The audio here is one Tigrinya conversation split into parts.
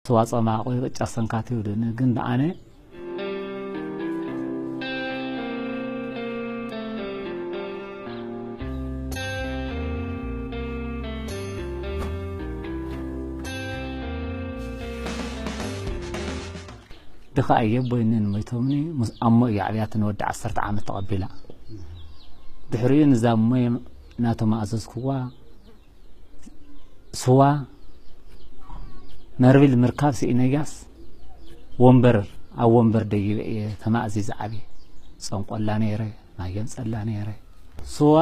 ስዋ ጸማቑ ቅጫ ሰንካት ይብሉኒ፣ ግን ንኣነ ድኻ እየ፣ ቦይነን ሞይቶምኒ፣ ምስ ኣሞ እያ ዓብያትኒ ወዲ ዓሰርተ ዓመት ተቐቢላ። ድሕሪኡ ንዛ እሞየ ናቶም ኣዘዝክዋ ስዋ መርቢል ምርካብ ስኢነያስ ወንበር፣ ኣብ ወንበር ደይበ እየ ተማእዚዘ ዓብየ። ጸንቆላ ነይረ፣ ማይ የምጸላ ነይረ። ስዋ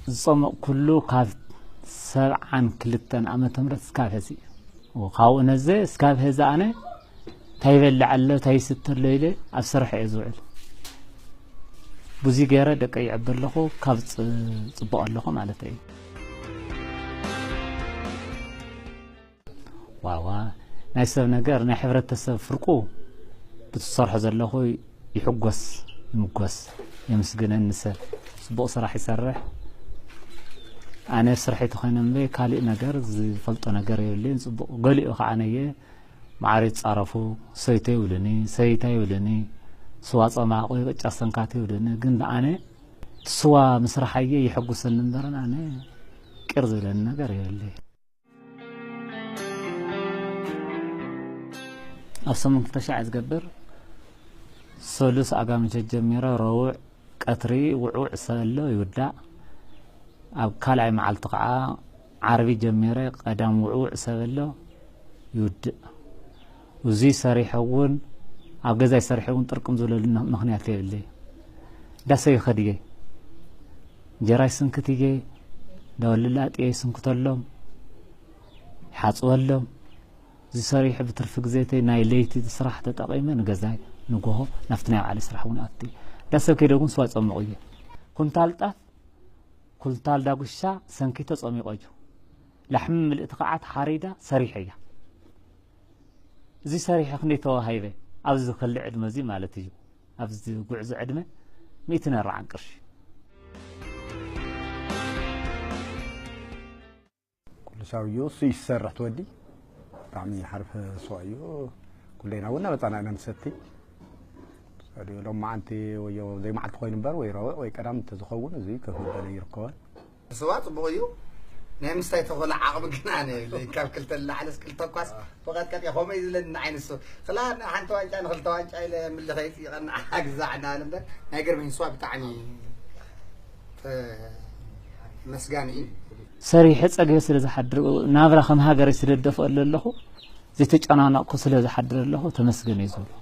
ዝጸመቕኩሉ ካብ ሰብዓን ክልተን ዓመተ ምህረት እስካብ ሕዚ እዩ። ካብኡ ነዘ እስካብ ሕዚ ኣነ እንታይ ይበልዕ ኣሎ፣ እንታይ ይስተ ኣሎ ኢለ ኣብ ስራሕ እየ ዝውዕል። ብዙ ገይረ ደቀ ይዕቢ ኣለኹ፣ ካብ ጽ-፣ ጽቡቕ ኣለኹ ማለት እዩ። ዋዋ፣ ናይ ሰብ ነገር፣ ናይ ሕብረተሰብ ፍርቁ ብትሰርሖ ዘለኹ ይሕጎስ፣ ይምጎስ፣ የምስግነኒ ሰብ። ጽቡቕ ስራሕ ይሰርሕ። ኣነ ስርሐይ ተኾይነ እምበይ ካሊእ ነገር ዝፈልጦ ነገር የብለይን። ጽቡቕ ገሊኡ ከዓ ነየ ማዕረ ይጻረፉ፣ ሰይተ ይብሉኒ፣ ሰይታ ይብሉኒ፣ ስዋ ጸማቑ፣ ቅጫ ሰንካት ይብሉኒ። ግን ኣነ እቲ ስዋ ምስርሓየ የሐጉሰኒ እምበርን ኣነ ቅር ዝብለኒ ነገር የብለይ። ኣብ ሰሙን ክልተ ሻዕ ዝገብር፣ ሰሉስ ኣጋምሸት ጀሚረ ረቡዕ ቀትሪ ውዕውዕ ሰበሎ ይውዳእ። ኣብ ካልኣይ መዓልቲ ከዓ ዓርቢ ጀሚረ ቀዳም ውዕውዕ ሰበሎ ይውድእ። እዚ ሰሪሐ እውን ኣብ ገዛይ ሰሪሐ እውን ጥርቅም ዝብለሉ ምኽንያት የብለይ። ዳሰ ይኸድ እየ፣ እንጀራ ይስንክት እየ፣ ዳወልላጥ እየ ይስንክተሎም፣ ይሓፅበሎም። እዚ ሰሪሐ ብትርፊ ግዜተይ ናይ ለይቲ ስራሕ ተጠቒመ ንገዛይ ንጎሆ ናብቲ ናይ ባዕለይ ስራሕ እውን ኣቲ። ዳሰብ ከይደ እውን ስዋ ጸምቕ እየ። ኩንታል ጣፍ፣ ኩንታል ዳጉሻ ሰንኪተ ጸሚቖ እዩ። ላሕሚ ምልእቲ ከዓ ተሓሪዳ ሰሪሐ እያ። እዚ ሰሪሐ ክንደይ ተዋሂበ? ኣብዚ ዝኸሊ ዕድመ እዚ ማለት እዩ። ኣብዚ ጉዕዞ ዕድመ ሚእትን ኣርባዓን ቅርሺ። ኩሉ ሳብ እዩ እሱ ይሰርሕ ትወዲ። ብጣዕሚ ሓርፍ ስዋ እዩ። ኩለና እውን እናመፃና ኢና ንሰቲ። ሰዲ ሎም መዓንቲ ወዮ ዘይመዓልቲ ኮይኑ እምበር ወይ ረቡዕ ወይ ቀዳም እንተዝኸውን እዚ ከፍ ዝበለ ይርከበን። ስዋ ጽቡቕ እዩ። ናይ ምስታይ ተኾለ ዓቕሚ ግን ኣነ የብለይን። ካብ ክልተ ንላዕለስ ክልተ እኳስ ብቐጥቀጥ እየ። ከምኡ እዩ ዝብለኒ ንዓይ ንሱ። ክላ ሓንቲ ዋንጫ ንኽልተ ዋንጫ ኢለ ምልኸይስ ይቐንዓ ግዛዕ እናበለ እምበር ናይ ገርመኝ ስዋ ብጣዕሚ ተ-፣ መስጋኒ እዩ። ሰሪሐ ጸግበ ስለ ዝሓድር፣ ናብራ ከም ሃገረይ ስለ ዝደፍኦ ኣለኹ፣ ዘይተጨናነቕኩ ስለ ዝሓድር ኣለኹ፣ ተመስገን እዩ ዝብሎ።